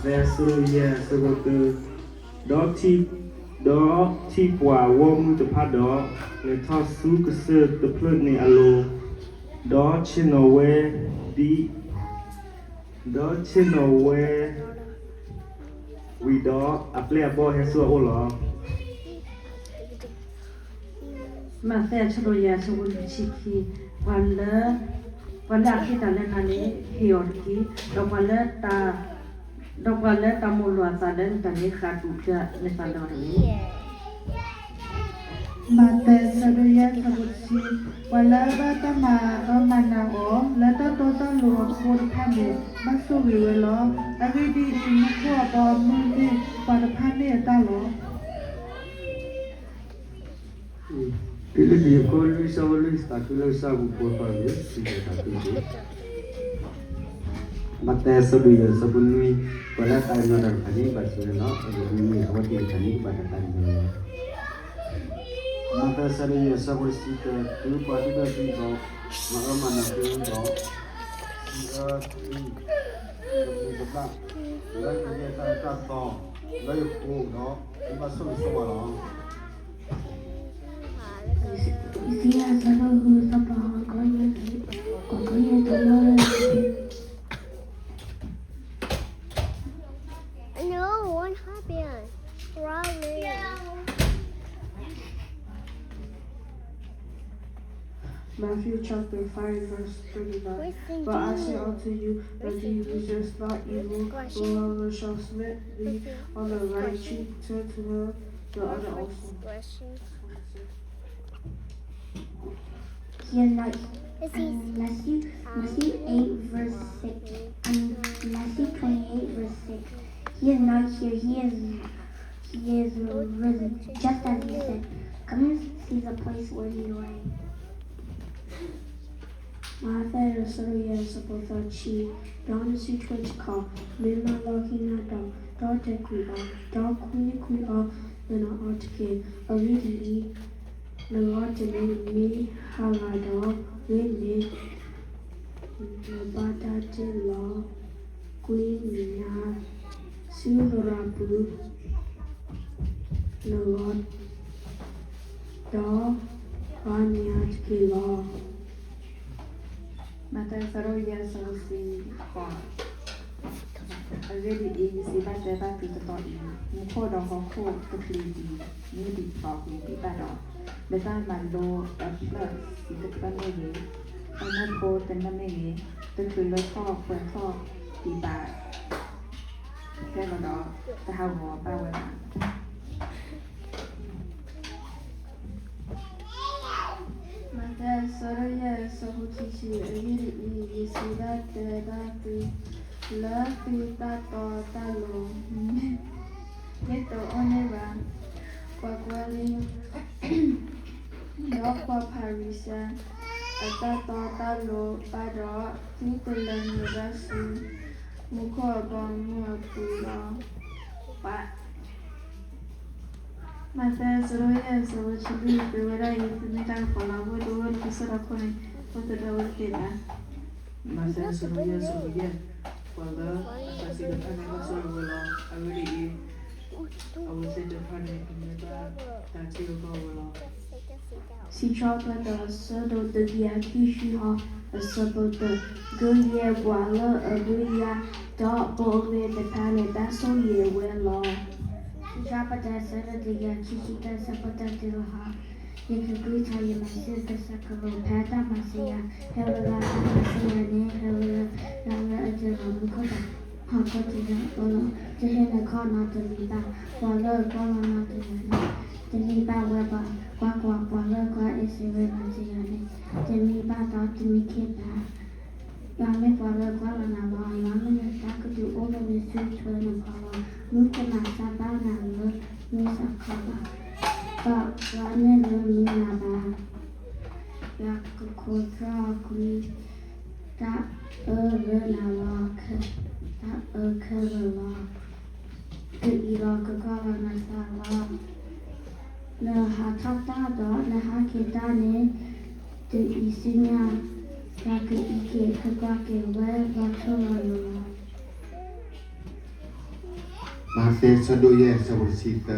ဖဲအဆၢဒိၣ်ယဲၢ်အဆၢဖိတၢ, ဒီး, ဒီးထံၣ်ပှၤဂီၢ်မုၢ်တဖၣ်ဒီး, လဲၤထီၣ်ဆူကစၢၢ်တဖျၢၣ်န့ၣ်အလိၤ, ဒီးဆ့ၣ်နီၤဝဲဒ်, ဒီးဆ့ၣ်နီၤဝဲဝံၤဒီး အပျဲၢ်အဘီၣ်ဟဲဆူအအိၣ်လီၤ. မးသဲအဆၢဒိၣ်ယဲၢ်အဆၢဖိလွံၢ်ဆံခံ, ပှၤလၢ, ပှၤလၢအဃ့တၢ်လၢနၤန့ၣ် ဟ့ၣ်အီၤတက့ၢ်, ဒီးပှၤလၢတၢ်, ဒီးပှၤလၢတၢ်မိၣ်လိာ်အသးလၢနတၢ်န့ၣ် ဃၣ်တူာ်ဖျါနသးလၢအီၤတက့ၢ်. မးသဲအဆၢဒိၣ်ယဲၢ်အဆၢဖိတဆံ, ပှၤလၢအဘၣ်တၢ်မၤအၢမၤနးအီၤ လၢတၢ်တီတၢ်လိၤအဃိတဖၣ်န့ၣ် ဘၣ်ဆိၣ်ဂ့ၤဝဲလီၤ. အဂ့ၢ်ဒ်အံၤ, မူခိၣ်အဘီအမုၢ်န့ၣ် ပှၤတဖၣ်န့ၣ်အတၢ်လီၤ. ဖံလံးပံၤအခိၣ်လွံၢ်ဆၢဖိလွံၢ်, သးခုလၢကစၢ်အပူၤ ဖိသၣ်ဂ့ၤ, စံးကဲၤသးခုတက့ၢ်. မးသဲအဆၢဒိၣ်ယဲၢ်အဆၢဖိနွံ, ပှၤလၢအသးကညီၤတၢ်တဖၣ်န့ၣ် ဘၣ်ဆိၣ်ဂ့ၤလီၤ. အဂ့ၢ်ဒ်အံၤ, အဝဲသ့ၣ်တဖၣ်န့ၣ် ကဘၣ်တၢ်သးကညီၤလီၤ. မးသဲအဆၢဒိၣ်ယဲၢ်အဆၢဖိတဆံတၢ, တုၤပှၤဒုၣ်ဒွဲၣ်သုးဒီး မၤအၢမၤနးသုဒီး စံးအၢသု တဘျုးတဘျၣ် လၢကယဲၢ်တၢ်အၢတၢ်သီလၢယဃိဒီး သုဘၣ်ဆိၣ်ဂ့ၤဆိၣ်ဝါလီၤ. ယစံယၤအဆၢဒိၣ်ဃု, သပှၢ်ဟီၣ်ကီၢ်ယဲၢ်, ကီၢ်ကီၢ်ယဲၢ်တလီၢ်လၢ No, what happened? Robin. Matthew chapter five, verse thirty-nine. But I say unto you that you resist not evil, but whoever shall smite thee on the right cheek, turn to her the other also. Hear not, Matthew, Matthew eight verse six, and Matthew twenty-eight verse six. He is not here, he is, he is risen, just as he said. Come and see the place where he lay. မးသဲအဆၢဒိၣ်ယဲၢ်အဆၢဖိသၢဆံ, ဒီးနစုထွဲတခီ, မ့ၢ်မၤလီၤက့ၤနၤဒီး, ဒီးတဲာ်ကွံာ်အီၤ, ဒီးကွၢ်ကွၢ်အီၤ, လၢနအီၤတက့ၢ်. အဂ့ၢ်ဒ်အံၤ, နဂီၢ်တနံၤမ့ၢ်ဟါဂၤဒီး, ဂ့ၤန့ၢ် နဘၣ်တၢ်တ့ၢ်လီၤကွံာ်နၤ ဆူသရၣ်ပူၤ နဂီၢ်, ဒီးပာ်နၤတက့ၢ်လီၤ. မးသဲအဆၢဒိၣ်ယဲၢ်အဆၢဖိတဆံဃိး, အဂ့ၢ်ဒ်အံၤ, ယစံးဘၣ်တဲဘၣ်သုတတီၤအံၤ, မူခိၣ်ဒီးဟီၣ်ခိၣ်ကပျံၤတံၢ်, မ့ၢ်ဒံးသီကွံာ်ဒံးဘၣ်ဒီး, လၢတၢ်မၤလိအဖျၢၣ်ဆံးတဖျၢၣ်မ့ၢ်ဂ့ၤ, အမူဖိတနၢ်မ့ၢ်ဂ့ၤ, တချုးလၢထီၣ်ပှဲၤထီၣ်ဒံးဘၣ် ဖဲလီၤဒီး တဟးဂီၤဘၣ်ဝဲဘၣ်. မးသဲအဆၢဒိၣ်ယဲၢ်အဆၢဖိခံဆံ, အဂ့ၢ်ဒ်အံၤ, ယစံးဘၣ်တဲဘၣ်သု, လၢသုတၢ်တီတၢ်လိၤ မ့ၢ်တအိၣ်န့ၢ်ဘၣ်, ပှၤကွၢ်လံ ဒီးပှၤဖၤရံၤၡဲအတၢ်တီတၢ်လိၤဘၣ်ဒီး, သုတလဲၤနုာ်ဘၣ်ဆူ မူခိၣ်အဘီအမုၢ်အပူၤလီၤ. မးသဲအဆၢဒိၣ်ယဲၢ်အဆၢဖိတဆံလွံၢ်, ပဝဲဒၣ်အံၤ သုမ့ၢ်တၢ်ကပီၤလီၤ, အဝဲတအိၣ်လၢကစၢၢ်ဒီခိၣ်န့ၣ်, အိၣ်သဒၢဝဲတသ့ဘၣ်. မးသဲအဆၢဒိၣ်ယဲၢ်အဆၢဖိယဲၢ်, ပှၤလၢအသးစံးတဖၣ်န့ၣ် ဘၣ်ဆိၣ်ဂ့ၤဝဲလီၤ. အဂ့ၢ်ဒ်အံၤ, အဝဲသ့ၣ်တဖၣ်န့ၣ် ကမ့ၢ်ဘၣ်တၢ်ထံၣ်အဂီၢ်ဝဲလီၤ. စံးထီၣ်ပတြၢၤအဆၢဒိၣ်တကယၤခံဆံဃိး, အဆၢဖိတၢ, ကယဲၢ်ပှၤလၢအဂ့ၤယၤ, ဒီးပိာ်အဂ့ၤတဖၣ်န့ၣ် ဘၣ်ဆိၣ်ဂ့ၤဝဲလီၤ. စံးထီၣ်ပတြၢၤအဆၢဒိၣ်တကယၤခံဆံတၢ, အဆၢဖိတၢတုၤလၢဃိး, ယကကွၢ်ထီၣ်ယမၤစၢၤကစၢ်ကလိာ် ဖဲတၢ်မၤစၢၤယၤ, ဟဲဝဲဒၣ်တၢ်မၤစၢၤယၤန့ၣ်, ဟဲဝဲဒၣ်လၢအတၢ်လီၤမူခိၣ်တၢ် ဟီၣ်ခိၣ်တၢ်လီၤအၢလီၤ, တဟဲနခီၣ်နီတမံၤဘၣ်, ပှၤလၢအကွၢ်လီၤနၤတဂၤန့ၣ်, တမ့ၢ်ဘၣ်ဝဲဘၣ်, ကွၢ်ကွၢ်, ပှၤလၢအကွၢ်အ့ၣ်စ့ၣ်ဝဲမၤစၢၤယၤန့ၣ်, တမ့ၢ်ဘၣ်ဒီးတမ့ၢ်ခဲဘၣ်, ယွၤမ့ၢ်ပှၤလၢအကွၢ်လီၤနၤလီၤ. ယွၤမ့ၢ်နတၢ်ကတိၤအိၣ်လၢနစုထွဲနပီၤလီၤ, မူကမၤစၢ်ဘၣ်နၤလၢမူစၢ်ခီဘၣ်, ဒီးယွၤမ့ၢ်လၢမူနၤဘၣ် ယွၤကခိးထွဲအီၤကွံာ် တၢ်အၢလၢနၤလီၤ, တၢ်အၢခဲလၢာ်လီၤ. ကအံးလီၤကကွၢ်လီၤနသးလီၤ. နဟးထီၣ်တၢ်ဒီးနဟးက့ၤတၢ်န့ၣ် တအံၤဆူညါ, ယွၤကအံးက့ၤကကွၢ်က့ၤဝဲလီၤထူလီၤယိာ်လီၤ. မးသဲဆၢဒိၣ်ယဲၢ်ဆၢဖိတဆံသၢ,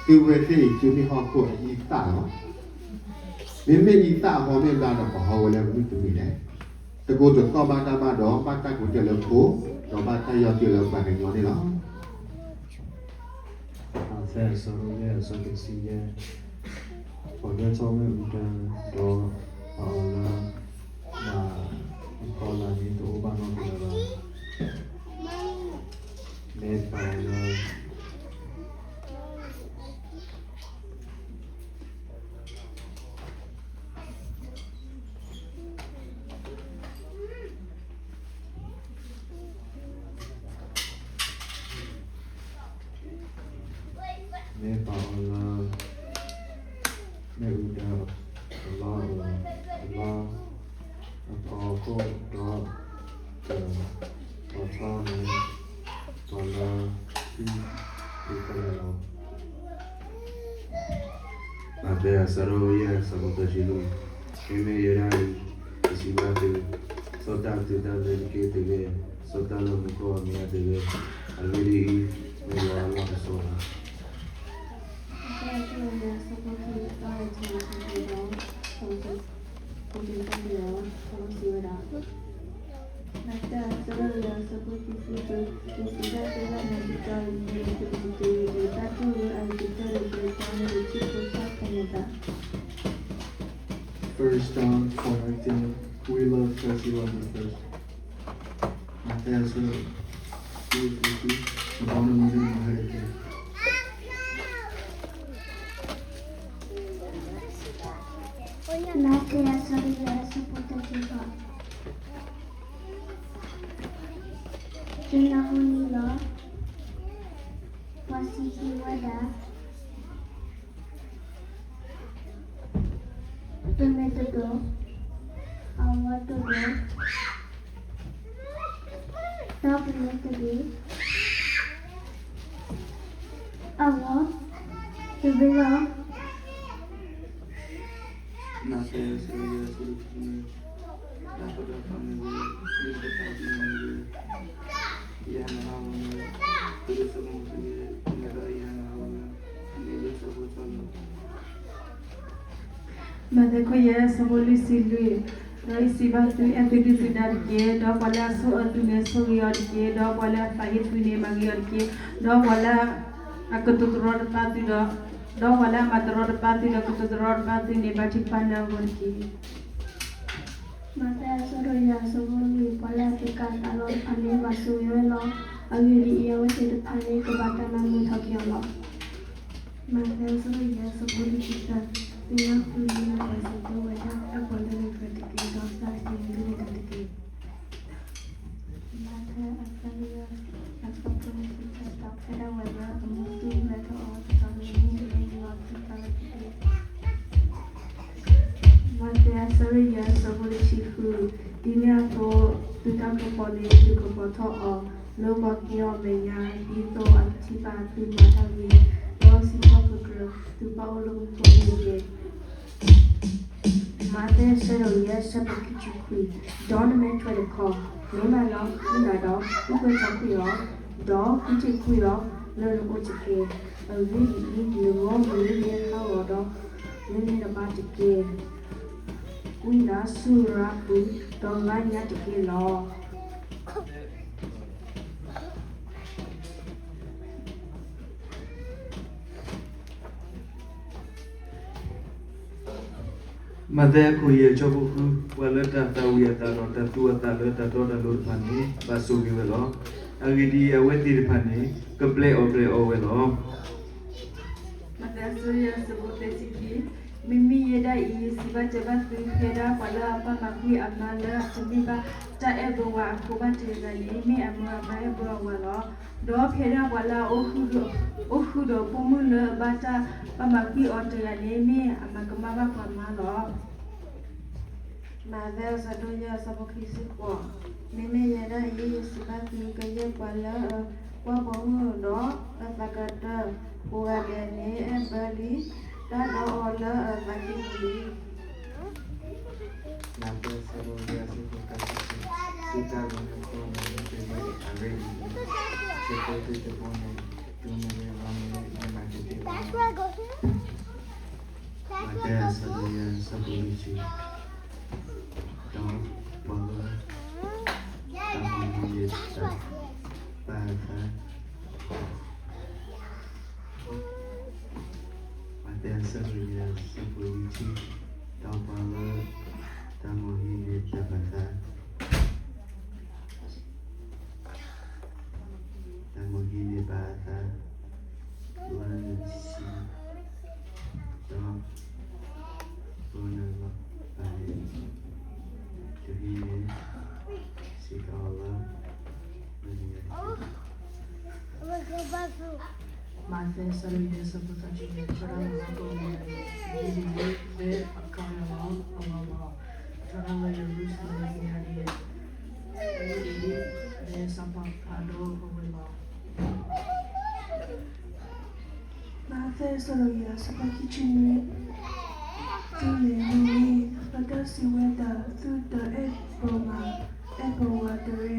သုဝဲသ့ၣ်အံၤသုမ့ၢ်ဟီၣ်ခိၣ်အအံသၣ်လီၤ. မ့မ့ၢ်အံသၣ်အဟီမ့ၢ်ဘျါဒီး ပဟီဝဲလၢမနုၤတမံၤလဲၣ်. တကိးတသီၣ်ဘၣ်တၢ်ဘၣ်ဒီး ဘၣ်တၢ်ကူးတၢ်လၢဖိ, ဒီးဘၣ်တၢ်ယီၤတ့ၢ်လၢပှၤကညီန့ၣ်လီၤ. မးသဲအဆၢဒိၣ်ယဲၢ်အဆၢဖိတဆံယဲၢ်, ပှၤကဲထီၣ်မ့ၣ်အူဒၢ, ဒီးပာ်အီၤလၢ မၤအဖီလာ်န့ၣ် တအိၣ်ဘၣ်နီတဂၤဘၣ်. မ့ၢ်ပာ်အီၤလၢ မ့ၢ်ပာ်အီၤလၢ မ့ၣ်အူဒၢအလီၢ်, အလီၢ်အဖီခိၣ်ဒီး ကပီၤထီၣ်န့ၣ် ပှၤလၢ သုး သုးခဲလၢာ်လီၤ. မးသဲအဆၢဒိၣ်ယဲၢ်အဆၢဖိသၢဆံလွံၢ်, မ့မ့ၢ်ယဲဒၣ်အံၤ ယစံးဘၣ်သု, စီၤတၢ်အသုးတၢ်လၢတက့ၢ်တဂ့ၤ, စီၤတၢ်လၢမူခိၣ်အမံၤအါတဂ့ၤ, အဂ့ၢ်ဒ်အံၤ, မ့ၢ်ယွၤအလီၢ်တစိၤလီၤ. မးသဲအဆၢဒိၣ်ယဲၢ်အဆၢဖိခံဆံသၢ, မ့ၢ်တၢ်စံးဝဲဒၣ်, မးသဲအဆၢဒိၣ်ယဲၢ်အဆၢဖိခံဆံသၢ, ယစံးဘၣ်သုလၢနၤတတီၤအံၤ မ့ၢ်တမံၤတဂ့ၤ, တၢ်တူၢ်လိာ်အဂ့ၤကတၢၢ်တဂ့ၤ, တၢ်မ့ၢ်တထံၣ်ဖိသၣ်ဖဲန့ၣ်သး. First John four nineteen, we love because he loved us first. မးသဲအဆၢဒိၣ် ယဲၢ်ဆံခံ, အဘီနမံၤဒိၣ်မးဟဲတက့ၢ်. မးသဲအဆၢဒိၣ်ယဲၢ်အဆၢဖိတဆံဃိး, ယနၢ်ဟူန့ၣ်လီၤ, ပှၤစံးက့ၤဝဲဒၣ် ပမ့ၢ်တဒိး, အဝဲတဒိး, ဒီးပမ့ၢ်တဂ့ၤ, အဝဲတဂ့ၤလီၤ. မးသဲအဆၢဒိၣ်ယဲၢ်အဆၢဖိတဆံနွံ, တၢ်ကဒီးတဖၣ်မ့ၢ်ဂ့ၤ, မ့ၢ်တၢ်သးဒ်န့ၣ်မ့ၢ်ဂ့ၤ, ယဟဲနၤဟးဂီၤန့ၣ်, သုတဆိကမိၣ်တဂ့ၤ, မ့ၢ်ဒီးယဟဲနၤဟးဂီၤန့ၣ်, မ့ၢ်လၢဆၢဖိတၢ်လီၤ. မးသဲခိၣ်ယဲၢ်အဆၢဖိလွံၢ်ဆံလွံၢ်, ဒီးယစံးဘၣ်သု, အဲၣ်သုဒုၣ်သုဒါတက့ၢ်, ဒီးပှၤလၢအဆိၣ်အၢသုန့ၣ်ဆိၣ်ဂ့ၤအီၤတက့ၢ်, ဒီးပှၤလၢအသးဟ့သုန့ၣ်မၤဂ့ၤအီၤတက့ၢ်, ဒီးပှၤလၢအကတိၤတရီတပါသုဒီး, ဒီးပှၤလၢအမၤတရီတပါသုဒီးကတိၤတရီတပါသုန့ၣ် ဘၣ်ထုကဖၣ်လၢအဂီၢ်တက့ၢ်. မးသဲအဆၢဒိၣ်ယဲၢ်အဆၢဖိလွံၢ်, ပှၤလၢအတ့ၢ်ကၢ်သးလီတဖၣ်န့ၣ် ဘၣ်ဆိၣ်ဂ့ၤဝဲလီၤ. အဂ့ၢ်ဒ်အံၤ, အဝဲသ့ၣ်တဖၣ်န့ၣ် ကဘၣ်တၢ်မၤမုာ်ထီၣ်က့ၤအီၤလီၤ. မးသဲအဆၢဒိၣ်ယဲၢ်အဆၢဖိလွံၢ်ဆံသၢ, သုနၢ်ဟူလၢပှၤစံးက့ၤဝဲဒၣ်, အဲၣ်ပှၤလၢနဂၤတက့ၢ်, ဒီးသးစၢ်န့ၣ်ဒုးနဂၤတက့ၢ်. မးသဲအဆၢဒိၣ်ယဲၢ်အဆၢဖိလွံၢ်ဆံသၢ, ဒီးဖဲဒၣ်ဝဲလၢအမူသူၣ်လဲၤထီၣ်အီၤတတီၤန့ၣ် မ့ၢ်လီၤသုသးလၢတက့ၢ်. မးသဲအဆၢဒိၣ်ယဲၢ်အဆၢဖိတဆံဃု, ဒ်န့ၣ်အသိး သုတၢ်ကပီၤန့ၣ် သုကပီၤထီၣ်အီၤ လၢပှၤကညီအမဲာ်ညါ, ဒ်သိးအကထံၣ်ဘၣ်သုမၤတၢ်ဂ့ၤ, ဒီးစံးထီၣ်ပတြၢၤသုပၢ်အိၣ်လၢမူခိၣ်န့ၣ်တက့ၢ်. မးသဲအဆၢဒိၣ်ယဲၢ်အဆၢဖိခံဆံခွံ, ဒီးနမဲာ်ထွဲတခီ, မ့ၢ်မးလီၤဃုနၤဒီး အူကွံာ်ထီၣ်ကွံာ်အီၤ, ဒီးဃုထံၣ်ကွံာ်အီၤလၢနအိၣ်တက့ၢ်. အဂ့ၢ်ဒ်အံၤ, နဂီၢ်မ့ၢ်မ့ၢ်ဟးဂီၤဒီး နမ့ၢ်တဘၣ်တက့ၢ်. ကွံာ်နၤဆူရၤပူၤ, ဒီးလါညါတက့ၢ်လီၤ. မးသဲအခိၣ်ယဲၢ်အဆၢဖိဃု, ပှၤလၢတၢ်သၣ်ဝံၤအသးဒီးတၢ်သူအသးလၢတၢ်တီတၢ်လိၤတဖၣ်န့ၣ် ဘၣ်ဆိၣ်ဂ့ၤဝဲလီၤ. အဂ့ၢ်ဒ်အံၤ, အဝဲသ့ၣ်တဖၣ်န့ၣ် ကပျဲအီၣ်ပျဲအီဝဲလီၤ. မးသဲအဆၢဒိၣ်ယဲၢ်အဆၢဖိသၢဆံခံ, မ့မ့ၢ်ယဲဒၣ်အံၤ ယစံးဘၣ်တဲဘၣ်သု, ဖဲဒၣ်ပှၤလၢအပၢ်မၤကွံာ်အမါလၢအတမ့ၢ်ဘၣ်တၢ်အဲၣ်ဘၢဝဲအဖိဘၣ်တဂၤန့ၣ် မ့ၢ်အမါအမါအဲၣ်ဘၢအဝၤလီၤ. ဒီးဖဲဒၣ်ပှၤလၢအအိၣ်ဃုာ်ဒီးပိာ်မုၣ်လၢအဘၣ်တၢ်ပၢ်မၤကွံာ်အီၤတဂၤန့ၣ် မ့ၢ်အမၤကမၣ်ဘၣ်ပှၤမါလီၤ. မးသဲအဆၢဒိၣ်ယဲၢ်အဆၢဖိခံဆံဃိး, မ့မ့ၢ်ယဲဒၣ်အံၤ ယစံးဘၣ်သု, ကယဲၢ်ပှၤလၢအကွၢ်ပိာ်မုၣ်ဒီးအသးကတၢၢ်ကိးဂၤဒဲးန့ၣ် အဲၣ်ဘၢလံတၢ်ဒီးအီၤလၢအသးကံၢ်ပူၤလံ. မးသဲ အဆၢဒိၣ်ယဲၢ် အဆၢဖိသၢဆံခံ, သုတၢ်လၢနကိးမံၤန့ၣ် တဂ့ၤအရ့ဒံး, သုဖိသုတဘိန့ၣ် သုမ့ၢ်ဂ့ၤလီၤမ့ၢ် ယမၤတသ့ဘၣ်. မးသဲ အဆၢဒိၣ်ယဲၢ် အဆၢဖိလွံၢ်ဆံ, ဒီးပှၤလၢ တၢ်မၤန့ၣ် ပာ်သး မးသဲ အဆၢဒိၣ်ယဲၢ် အဆၢဖိလွံၢ်ဆံ, ဒီးပှၤလၢ တၢ်မၤန့ၣ် တၢ်ပာ်သး တၢ်မၤန့ၣ် ပာ်သး လၢနဆံ ဒီး ပှၤလၢ ပာ်န့ၣ် တဟံးန့ၣ် စ့ၢ်ကီးလၢ မ့ၢ် မးသဲ အဆၢဒိၣ်ယဲၢ် အဆၢဖိသၢဆံယဲၢ်, ထီဒါလၢနကိးမံၤန့ၣ် တဂ့ၤအရ့ဒံး, လၢအခီပညီလီၤ, အလီၢ်လီၤ. ထီဒါလၢယရူၤၡလ့ၣ် ကယၤဒ်အံၤ, လၢစီၤပၤဖးဒိၣ်အဝ့ၢ်လီၤ. မးသဲ အဆၢဒိၣ်ယဲၢ် အဆၢဖိခံဆံနွံ, သုလဲၤနုာ်လံ, ဒီးစံးဝဲဒၣ်, သုတအဲၣ်ပှၤမး, အဲၣ်ပှၤဝၤတဂ့ၤ.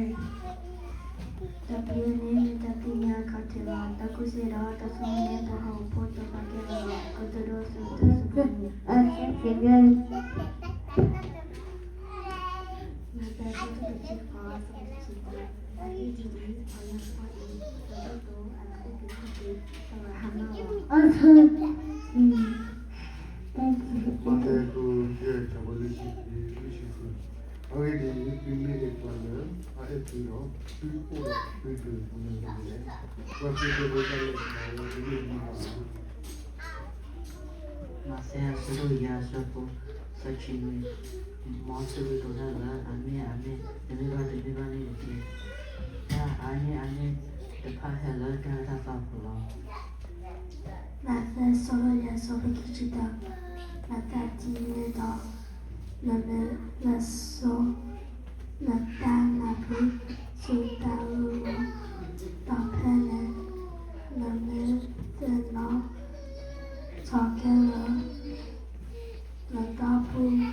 တၢ်ပညိၣ်န့ၣ် မ့ၢ်တၢ်သ့ၣ်ညါအခီၣ်ထံးလီၤ. တၢ်ကူၣ်သ့ဒီးတၢ်ဆိကမိၣ်န့ၣ် ပှၤဟီၣ်ခိၣ်ဖိတဖၣ်ကဲလီၤ. ကတိၤဒိ အဆၢဖိ မးသဲ အဆၢဒိၣ်တဆံဃိး အဆၢဖိတဆံသၢ, အဂ့ၢ်ဒ်အံၤ, ပှၤလၢအကွၢ်အံၤ တၢ်ဒိၣ်ဒိၣ်အသးကံၢ်ကံၢ် အဆၢ မးသဲ အဆၢဒိၣ်ယဲၢ် အဆၢဖိလွံၢ်ဆံ, လွံၢ်ဆံဃု, အဂ့ၢ်ဒ်အံၤ, သုမ့ၢ်ပှၤလၢအအဲၣ်သုဒီး သုအိၣ်ဒီးသုကလုာ်အမဲာ်ညါန့ၣ်, ပှၤသုးဖိတၢ်လၢာ်တဖၣ်လၢသုမ့ၢ်မၤလီၤ. မးသဲ အဆၢဒိၣ်ယဲၢ် အဆၢဖိသၢဆံနွံ, မ်သုကတိၤတၢ်လၢအမ့ၢ်အမ့ၢ်, တမ့ၢ်ဘၣ်တမ့ၢ်ဘၣ်န့ၣ်တက့ၢ်. တၢ်အမ့ၢ်အမ့ၢ်တဖၣ်ဟဲလၢတၢ်အၢတၢ်သီအပူၤလီၤ. မးသဲ အဆၢဒိၣ်ယဲၢ် အဆၢဖိခံဆံတၢ, နသးဒ်န့ၣ်ဒီး နမ့ၢ်လဲၤစိ နတၢ်နၢ်ပၢၢ်ဆူတၢ်အိၣ်မူ, ဒီးဖဲန့ၣ် နမ့ၢ်သ့ၣ်နီၣ်ထီၣ်က့ၤလၢ နဒီပုၢ်ဝဲၢ်တၢ် တၢ်ကမၣ် လီၤတ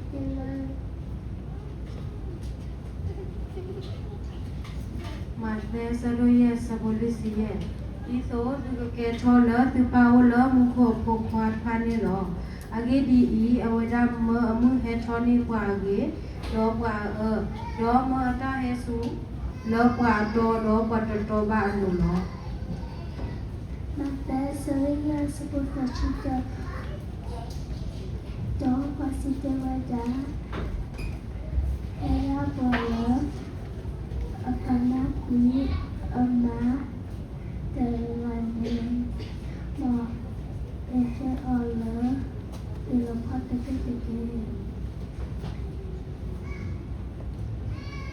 မံၤမံၤဒီး မးသဲ အဆၢဒိၣ်ယဲၢ် အဆၢဖိလွံၢ်ဆံယဲၢ်, ဒ်သိးသုကကဲထီၣ်လၢသုပၢ်အိၣ်လၢမူခိၣ်အဖိခွါတဖၣ်န့ၣ်လီၤ. အဂ့ၢ်ဒ်အံၤ, အဝဲဒၣ်မၢအမုၢ်ဟဲထီၣ်န့ၢ်ပှၤအဂ့ၤ, ဒီးပှၤအအၢ, ဒီးမၢအတၢ်ဟဲဆူ လၢပှၤအတီဒီးပှၤတတီဘၣ်အလိၤလီၤ. မးသဲ အဆၢဒိၣ်ယဲၢ် အဆၢဖိသၢဆံတၢ, ဒီးပှၤစံးတဲဝဲဒၣ်, ဖဲဒၣ်ပှၤလၢအပာ်နၢ်ကွံာ်အမါတဂၤန့ၣ်, မ်အဟဲအီၤလၢ ပ့ၤလီၤဖီတဘ့ၣ်တက့ၢ်.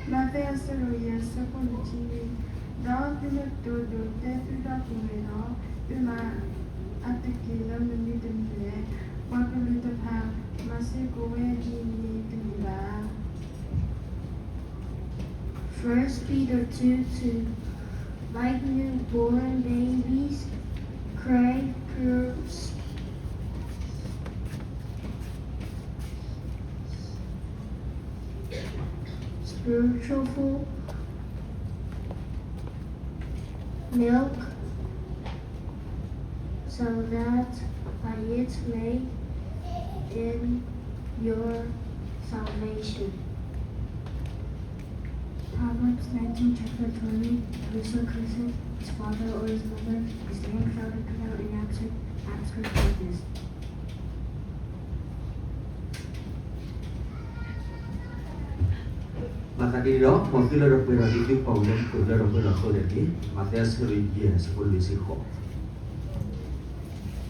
မးသဲ အဆၢဒိၣ်ယဲၢ် အဆၢဖိလွံၢ်ဆံနွံ, ဒီးသုမ့ၢ်ကတိၤဒိးတဲသုဒီပုၢ်ဝဲၢ်ဒီး, သုမၤအသက့ၢ်လၢမနုၤတမံၤလဲၣ်. ပှၤကလုာ်တဖၣ်မၤစ့ၢ်ကီးဝဲဒ်န့ၣ်တမံၤဘၣ်. First Peter two two, like newborn babies, crave pure spiritual milk, so that by it may end your salvation. Proverbs nineteen, chapter twenty, whoso curseth his father or his mother, his name shall be put out in absent, abscond darkness. မၤသးဒ်န့ၣ်ဒီး မ်သုလၢထီၣ်ပှဲၤထီၣ်ဒ်သုပၢ်ဝဲၢ်လၢမူခိၣ်လၢထီၣ်ပှဲၤထီၣ်အသိးန့ၣ်တက့ၢ်. မးသဲ အဆၢဒိၣ်ယဲၢ် အဆၢဖိလွံၢ်ဆံဃိး.